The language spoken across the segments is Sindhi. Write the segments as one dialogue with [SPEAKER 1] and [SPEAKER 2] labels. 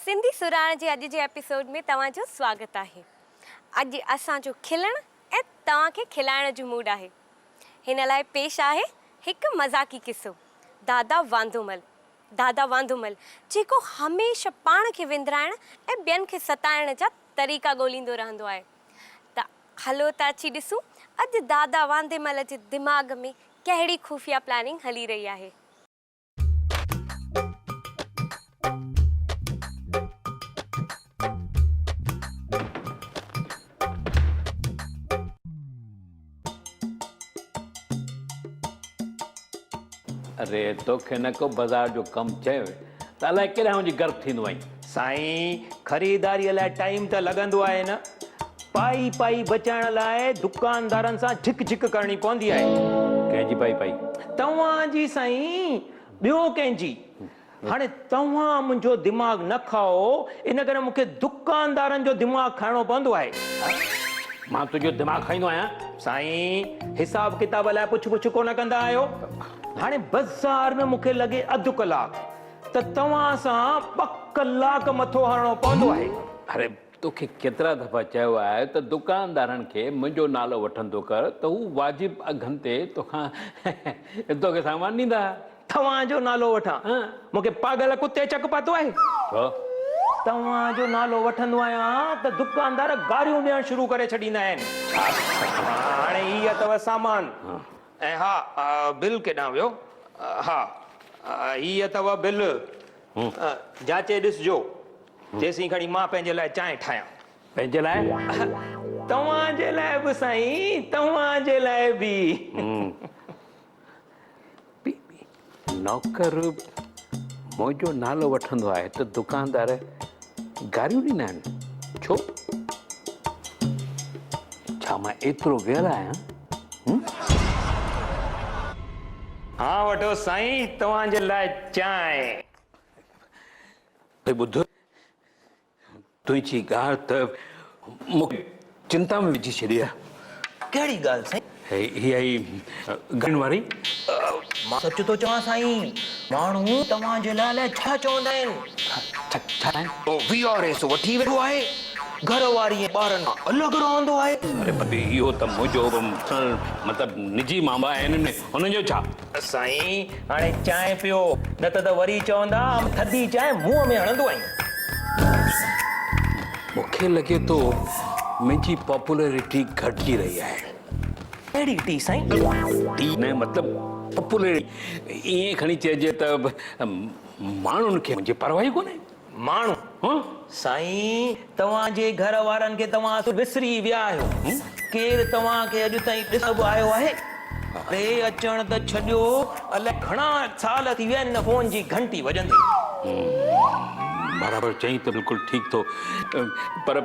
[SPEAKER 1] سنڌي سرهاڻ جي اڄ جي ايپيسوڊ ۾ توهان جو سواگت آهي. اڄ اسان جو کلڻ ۽ توهان کي کلائڻ جو موڊ آهي. هن لاء پيش آهي هڪ مذاقي قصو دادا واندومل. دادا واندومل جيڪو هميشه پاڻ کي وندرائڻ ۽ ٻين کي ستائڻ جا طريقا ڳوليندو رهندو آهي. ته هلو ته اچي ڏسون اڄ دادا وانديمل جي دماغ ۾ ڪهڙي خفيه پلاننگ هلي رهي آهي.
[SPEAKER 2] اري توکي نه ڪو بازار جو ڪم چيو ته الائي ڪيڏانهن وڃي غرق ٿيندو آهين.
[SPEAKER 3] سائين خريداريء لاء ٽائيم ته لڳندو آهي نه. پائي پائي بچائڻ لاء دڪاندارن سان جهڪ جهڪ ڪرڻي پوندي آهي.
[SPEAKER 2] ڪنهن جي پائي پائي؟
[SPEAKER 3] توهان جي سائين، ٻيو ڪنهن جي. هاڻي توهان منهنجو دماغ نه کائو، ان ڪري مون کي دڪاندارن جو دماغ کائڻو پوندو آهي.
[SPEAKER 2] مان تنهنجو دماغ کائيندو آهيان؟
[SPEAKER 3] سائين، حساب ڪتاب لاء پڇ پڇ ڪونه ڪندا آهيو. هاڻي بازار ۾ مون کي لڳي اڌ ڪلاڪ ته توهان سان ٻه ڪلاڪ مٿو هڻڻو پوندو آهي.
[SPEAKER 2] اري توکي ڪيترا دفعا چيو آهي ته دڪاندارن کي منهنجو نالو وٺندو ڪر ته هو واجب اگهن تي توکان توکي سامان ڏيندا.
[SPEAKER 3] توهان جو نالو وٺان؟ مون کي پاڳل ڪتي چڪ پاتو آهي.
[SPEAKER 2] ڇو؟
[SPEAKER 3] توهان جو نالو وٺندو آهيان ته دڪاندار گاريون ڏيڻ شروع ڪري ڇڏيندا آهن.
[SPEAKER 2] ڇا؟
[SPEAKER 3] هاڻي هي اٿو سامان. ۽ ها بل ڪيڏانهن ويو؟ ها هي اٿو بل. جاچي ڏسجو. تيسين کڻي مان پنهنجي لاء چانهه ٺاهيان.
[SPEAKER 2] پنهنجي لاء؟
[SPEAKER 3] توهان جي لاء به سائين، توهان جي لاء به.
[SPEAKER 2] نوڪر منهنجو نالو وٺندو آهي ته دڪاندار گاريون ڏيندا آهن. ڇو؟ ڇا مان ايترو ويل آهيان؟
[SPEAKER 3] ها وٺو سائين، توهان جي لاء چانهه.
[SPEAKER 2] ڀئي ٻڌ، تنهنجي ڳالهه ته مون کي چنتا ۾ وجهي ڇڏي آهي.
[SPEAKER 3] ڪهڙي ڳالهه سائين؟
[SPEAKER 2] هيء ئي گارين واري.
[SPEAKER 3] مان سچ ٿو چوان سائين، ماڻهو توهان جي لاء الائي ڇا چوندا آهن.
[SPEAKER 2] ڇا آهن؟
[SPEAKER 3] وي آر ايس وٺي ويٺو آهي، گهر واري ۽ ٻارن کان الڳ رهندو آهي.
[SPEAKER 2] اري ڀلي اهو ته منهنجو مطلب نجي معاملا آهن، هنن جو ڇا؟
[SPEAKER 3] سائين هاڻي چانهه پيو نه ته ته وري چوندا ٿڌي چانهه منهن ۾ هڻندو آهين.
[SPEAKER 2] مون کي لڳي ٿو منهنجي پاپولرٽي گهٽجي رهي آهي.
[SPEAKER 3] ڪهڙي ٽي سائين؟
[SPEAKER 2] ٽي نه مطلب پاپولرٽي ائين کڻي چئجي ته ماڻهن کي منهنجي پرواهه ئي ڪونهي.
[SPEAKER 3] ماڻهو؟ سائين توهان جي گهر وارن کي توهان وسري ويا آهيو. ڪير توهان کي اڄ تائين ڏسڻ به آيو آهي؟ اري اچڻ ته ڇڏيو الائي گهڻا سال ٿي ويا آهن نه فون جي گهنٽي وڄندي.
[SPEAKER 2] برابر چئين ته بلڪل ٺيڪ ٿو پر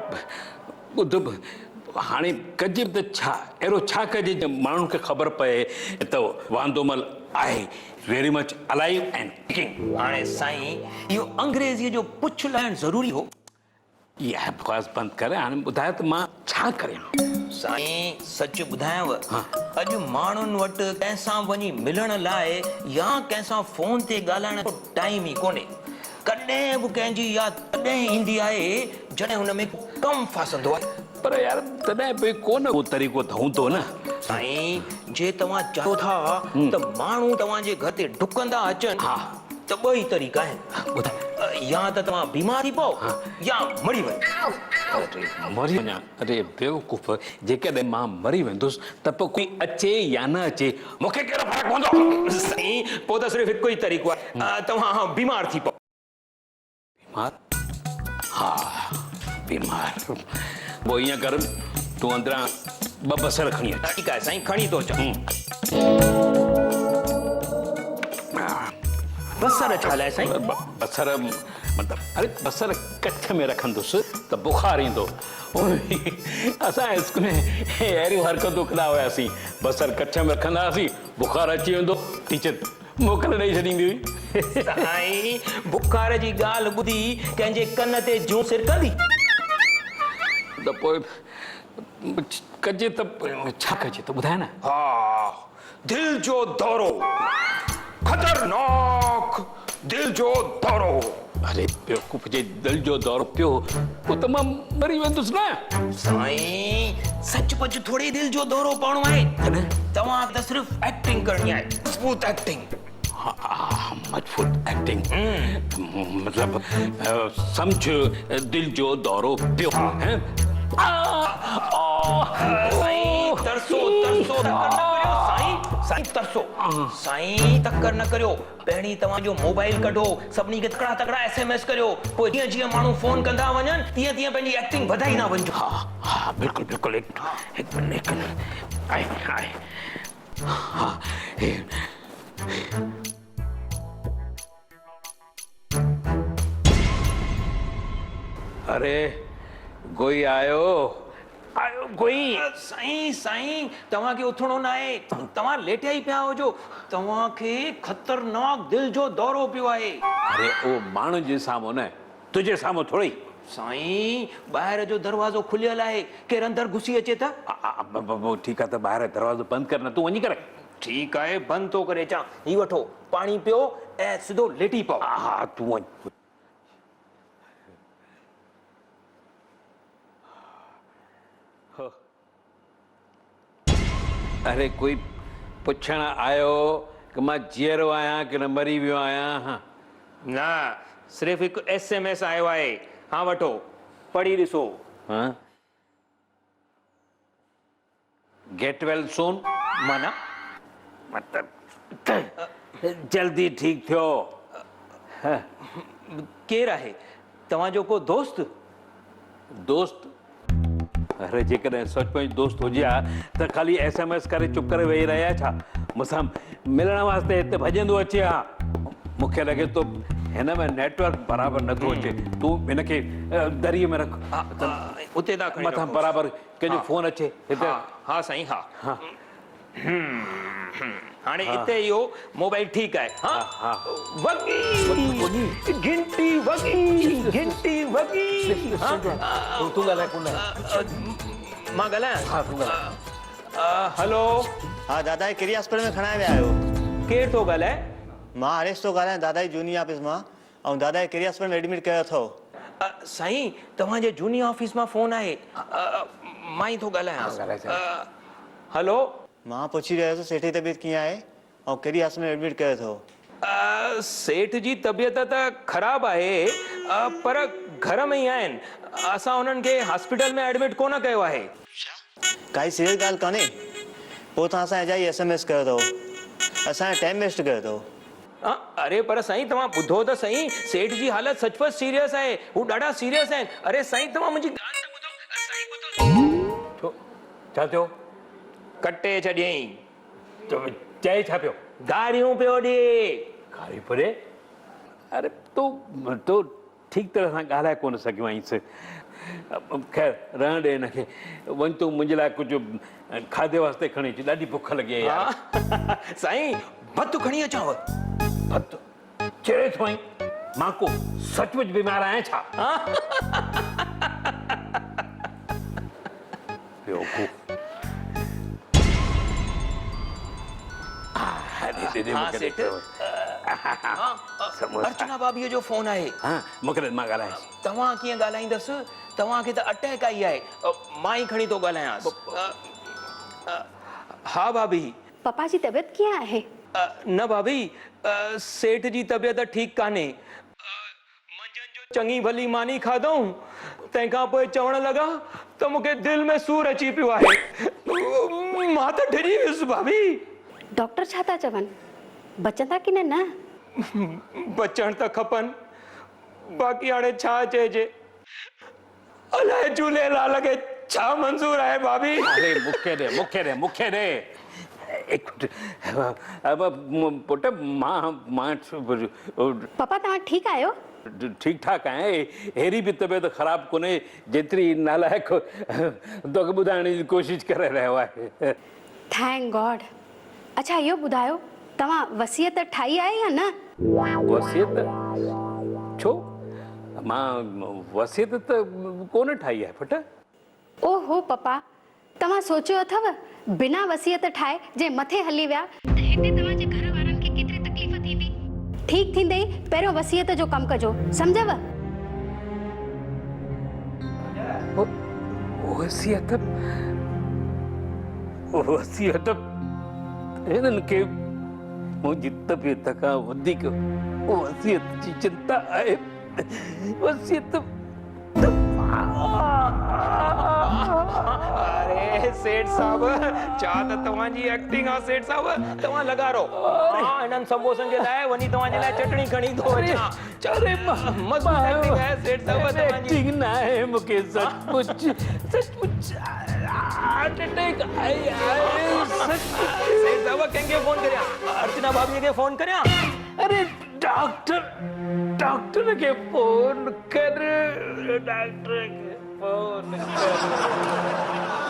[SPEAKER 2] ٻڌ هاڻي ڪجي به ته ڇا؟ اهڙو ڇا ڪجي جو ماڻهن کي خبر پئي ته واندومل آهي ويري مچ الائيو اينڊ ڪڪنگ.
[SPEAKER 3] هاڻي سائين اهو انگريزيء جو پڇ لاهڻ ضروري هو؟
[SPEAKER 2] اها بڪواس بند ڪر هاڻي ٻڌاء ته مان ڇا ڪريان؟
[SPEAKER 3] سائين سچ ٻڌايانو اڄ ماڻهن وٽ ڪنهن سان وڃي ملڻ لاء يا ڪنهن سان فون تي ڳالهائڻ جو ٽائيم ئي ڪونهي. ڪڏهن به ڪنهن جي ياد تڏهن ايندي آهي جڏهن هن ۾ ڪو ڪم ڦاسندو آهي.
[SPEAKER 2] پر يار تڏهن به ڪو نه ڪو طريقو ته هوندو نه.
[SPEAKER 3] سائين جي توهان چاهيو ٿا ته ماڻهو توهان جي گهر تي ڊڪندا اچن ته ٻه ئي طريقا آهن.
[SPEAKER 2] ٻڌاء.
[SPEAKER 3] يا ته توهان بيمار ٿي پئو يا مري وڃو.
[SPEAKER 2] اري مري وڃان. اري بيوقوف جيڪڏهن مان مري ويندس ته پوء ڪوئي اچي يا نه اچي مون کي ڪهڙو فرق پوندو.
[SPEAKER 3] سائين پوء ته صرف هڪ ئي طريقو آهي توهان بيمار ٿي پئو.
[SPEAKER 2] بيمار؟ ها بيمار. پوء ائين ڪر تون اندران ٻه بصر کڻي اچ.
[SPEAKER 3] ٺيڪ آهي سائين کڻي ٿو اچان. بصر ڇا لاء سائين؟
[SPEAKER 2] بصر مطلب اري بصر ڪڇ ۾ رکندس ته بخار ايندو. اسان اسڪول ۾ اهڙيون حرڪتون ڪندا هياسين. بصر ڪڇ ۾ رکندا هئاسين بخار اچي ويندو ٽيچر موڪل ڏئي ڇڏيندي هئي.
[SPEAKER 3] سائين بخار جي ڳالهه ٻڌي ڪنهن جي ڪن تي جون سرڪندي.
[SPEAKER 2] ته پوء ڪجي ته ڇا ڪجي ته ٻڌاء نه.
[SPEAKER 3] ها دل جو دورو خطرناڪ دل جو دورو.
[SPEAKER 2] اري بيوقوف جي دل جو دورو پيو پوء ته مان مري ويندس نه.
[SPEAKER 3] سائين سچ پچ ٿوري دل جو دورو پوڻو آهي.
[SPEAKER 2] تڏهن؟
[SPEAKER 3] توهان ته صرف ايڪٽنگ ڪرڻي آهي، مضبوط ايڪٽنگ.
[SPEAKER 2] ها مضبوط ايڪٽنگ مطلب سمجهه دل جو دورو پيو.
[SPEAKER 3] سائين ترسو ترسو تڪڙ نه ڪريو سائين سائين ترسو سائين تڪڙ نه ڪريو پهرين توهان جو موبائل ڪڍو سڀني کي تڪڙا تڪڙا ايس ايم ايس ڪريو پوء جيئن جيئن ماڻهو فون ڪندا وڃن تيئن تيئن پنهنجي ايڪٽنگ وڌائيندا وڃجو.
[SPEAKER 2] ها ها بلڪل بلڪل هڪ منٽ هڪ منٽ آهي آهي ها هي. اري گوئي آيو آيو گوئي.
[SPEAKER 3] سائين سائين توهان کي اٿڻو ناهي توهان ليٽيا ئي پيا هجو توهان کي خطرناڪ دل جو دورو پيو آهي.
[SPEAKER 2] اري اهو ماڻهن جي سامهون نه تنهنجي سامهون ٿورئي.
[SPEAKER 3] سائين ٻاهر جو دروازو کليل آهي ڪير اندر گهسي اچي ته.
[SPEAKER 2] ٺيڪ آهي ته ٻاهر دروازو بند ڪر نه تون وڃي ڪري.
[SPEAKER 3] ٺيڪ آهي بند ٿو ڪري اچان هي وٺو پاڻي پيو ۽ سڌو ليٽي پئو.
[SPEAKER 2] ها تون وڃ. اري ڪوئي پڇڻ آيو ته مان جيئرو آهيان ڪي نه مري ويو آهيان.
[SPEAKER 3] نه صرف هڪ ايس ايم ايس آيو آهي. ها وٺو پڙهي ڏسو.
[SPEAKER 2] ها گيٽ ويل سون.
[SPEAKER 3] معنيٰ؟
[SPEAKER 2] مطلب ته جلدي ٺيڪ ٿيو.
[SPEAKER 3] ڪير آهي؟ توهان جو ڪو دوست؟
[SPEAKER 2] دوست؟ اري جيڪڏهن سچ پچ دوست هجي ها ته خالي ايس ايم ايس ڪري چپ ڪري ويهي رهي ها ڇا؟ مون سان ملڻ واسطي هتي ڀڄندو اچي ها. مون کي لڳي ٿو هن ۾ نيٽ ورڪ برابر نٿو اچي. تون هن کي دريء ۾ رک.
[SPEAKER 3] اتي ٿا کڻي رکوس.
[SPEAKER 2] مٿان برابر ڪنهن جو فون اچي هتي.
[SPEAKER 3] ها ها سائين ها. هاڻي هتي اهو موبائل ٺيڪ آهي. ها وڳي گهنٽي وڳي گهنٽي وڳي.
[SPEAKER 2] تون ڳالهاء ڪونه.
[SPEAKER 3] مان ڳالهايان؟
[SPEAKER 2] ها تون ڳالهاء.
[SPEAKER 3] هلو.
[SPEAKER 4] ها دادا کي ڪهڙي هاسپيٽل ۾ کڻائي ويا آهيو؟
[SPEAKER 3] ڪير ٿو ڳالهائي؟
[SPEAKER 4] مان هريش ٿو ڳالهايان دادا جي جوني آفيس مان. ۽ دادا کي ڪهڙي هاسپيٽل ۾ ايڊمٽ ڪيو اٿئو؟
[SPEAKER 3] سائين توهان جي جوني آفيس مان فون آهي مان ئي ٿو ڳالهايان. هلو.
[SPEAKER 4] مان پڇي رهيو هوس سيٺ جي طبيعت ڪيئن آهي ۽ ڪهڙي هاسپيٽل ۾ ايڊمٽ ڪيو اٿئو؟
[SPEAKER 3] سيٺ جي طبيعت ته خراب آهي پر گهر ۾ ئي آهن اسان انهن کي هاسپيٽل ۾ ايڊمٽ ڪونه ڪيو آهي.
[SPEAKER 4] ڇا؟ ڪائي سيريس ڳالهه ڪانهي؟ پوء توهان اسان کي اجائي ايس ايم ايس ڪيو اٿئو. اسان جو ٽائيم ويسٽ ڪيو اٿئو.
[SPEAKER 3] اري پر سائين توهان ٻڌو ته سهي سيٺ جي حالت سچ پچ سيريس آهي هو ڏاڍا سيريس آهن اري سائين توهان منهنجي ڳالهه ته ٻڌو سائين ٻڌو.
[SPEAKER 2] ڇو ڇا ٿيو؟
[SPEAKER 3] ڪٽي ڇڏيائين.
[SPEAKER 2] چئي ڇا پيو؟
[SPEAKER 3] گاريون پيو ڏي.
[SPEAKER 2] گاريون پيو ڏي؟ اري تو تو ٺيڪ طرح سان ڳالهائي ڪونه سگهيو آهينس. خير رهڻ ڏي هن کي. وڃ تون منهنجي لاء ڪجهه کاڌي واسطي کڻي اچ. ڏاڍي بک لڳي آهي يار.
[SPEAKER 3] سائين ڀت کڻي اچانو؟
[SPEAKER 2] ڀت؟ چري ٿو آهين؟ مان ڪو سچ پچ بيمار آهيان ڇا؟ بيوقوف.
[SPEAKER 3] ها سيٺ. ارچنا ڀاڀيء جو فون آهي.
[SPEAKER 2] ها مون کي ڏي مان ڳالهايانس.
[SPEAKER 3] توهان ڪيئن ڳالهائيندس؟ توهان کي ته اٽيڪ آئي آهي. مان ئي کڻي ٿو ڳالهايانس. ها ڀاڀي.
[SPEAKER 5] پپا جي طبيعت ڪيئن آهي؟
[SPEAKER 3] نه ڀاڀي، سيٺ جي طبيعت ٺيڪ ڪانهي. منجهند جو چڱي ڀلي ماني کاڌائون، تنهن کان پوء چوڻ لڳا ته مون کي دل ۾ سور اچي پيو آهي. مان ته ڊڄي ويس ڀاڀي.
[SPEAKER 5] ڊاڪٽر ڇا ٿا چون؟ بچندا ڪي نه نه؟
[SPEAKER 3] بچڻ ته کپن، باقي هاڻي ڇا چئجي. الائي جهوليلال کي ڇا منظور آهي ڀاڀي.
[SPEAKER 2] اري مون کي ڏي، مون کي ڏي، مون کي ڏي. هڪ منٽ پٽ مان مان.
[SPEAKER 5] پپا توهان ٺيڪ آهيو؟
[SPEAKER 2] ٺيڪ ٺاڪ آهيان، هيري به طبيعت خراب ڪونهي جيتري نالائق توکي ٻڌائڻ جي ڪوشش ڪري رهيو آهي.
[SPEAKER 5] Thank God. اڇا اهو ٻڌايو توهان وصيت ٺاهي آهي يا نه؟
[SPEAKER 2] وصيت؟ ڇو؟ مان وصيت ته ڪونه ٺاهي آهي پٽ.
[SPEAKER 5] اوهو پپا توهان سوچيو اٿو بنا وصيت ٺاهي جي مٿي هلي ويا ته هتي توهان جي گهر وارن کي ڪيتري تڪليف ٿيندي. ٺيڪ ٿيندي ئي پهريون وصيت جو ڪم ڪجو، سمجهيو؟
[SPEAKER 2] وصيت وصيت هنن کي منهنجي طبيعت کان وڌيڪ وصيت جي چنتا آهي. وصيت
[SPEAKER 3] اري سيٺ صاحب ڇا ته توهان جي ايڪٽنگ آ سيٺ صاحب توهان لڳا رهو مان هنن سمبوسن جي لاء وڃي توهان جي لاء چٽڻي کڻي ٿو اچان
[SPEAKER 2] اري
[SPEAKER 3] مضبوط ايڪٽنگ آهي سيٺ صاحب توهان جي
[SPEAKER 2] ايڪٽنگ نه آهي مونکي سچ پچ سچ پچ هارٽ اٽيڪ آئي آهي سچ پچ.
[SPEAKER 3] سيٺ صاحب ڪنهن کي فون ڪريان ارچنا ڀاڀي کي فون ڪريان؟
[SPEAKER 2] اري ڊاڪٽر ڊاڪٽر کي فون ڪر ڊاڪٽر کي فون ڪر.